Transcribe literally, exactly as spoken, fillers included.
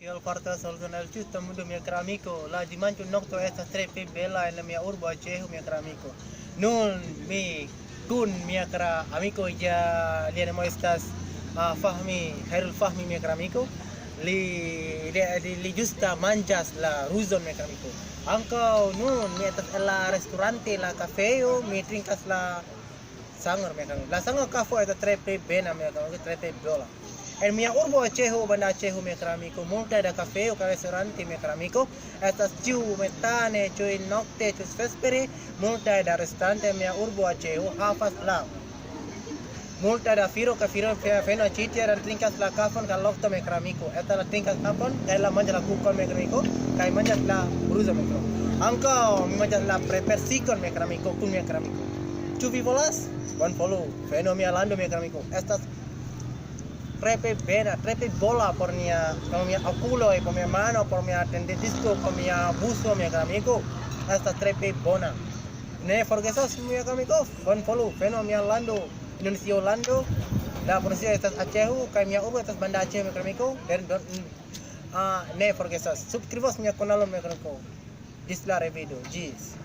Kiel fartas Alton el tuta mundo, mia kara amiko? La dimanĉo nokto estas tre pli bela en la mia urbo Aĉeho, mia kara amiko. Nun mi kun mia kara amiko ja, lia nomo estas, ah, Fahmi, Hairul Fahmi, mia kara amiko. Li, li, li, li ĝusta manĝas la ruzon, mia kara amiko. Ankaŭ nun mi estas en la restorante, la kafejo, mi trinkas la sangon, mia kara amiko. La sango kafo estas tre pli bena, mia kara amiko, tre pli bela. En mia urbo Aĉeho, banda Aĉeho, mia kara amiko, multaj da kafejo kaj restorante, mia kara amiko, estas ĉiu matene, ĉiu nokte, ĉiu vespere, multaj da restorante en mia urbo Aĉeho havas la multaj da filo kaj filo fe-, feno ĉi tie, dan trinkas la kafon kaj lokto, mia kara amiko. Eta la trinkas kafon, kaj la manĝas la kukon, mia kara amiko, kaj manĝas la bruzo, mia kara. Ankaŭ mi manĝas la pre-, persikon, mia kara amiko, kun mia kara amiko. Ĉu vi volas? Bonvolu, venu mia lando, mia kara amiko. Estas tre pli bena, tre pli bola por mia, por mia okuloj, por mia mano, por mia tendidisko, por mia buso, mia kara amiko. Estas tre pli bona. Ne forgesos, mia kara amiko, bonvolu, venu mia lando, Indonesia lando. La provinco estas Aĉeho, kaj mia urbo estas banda Aĉeho, mia kara amiko. Den, don, mm. Ah, ne forgesos, subskribos mia kanalon, mia kara amiko. Ĝis la revido, ĝis.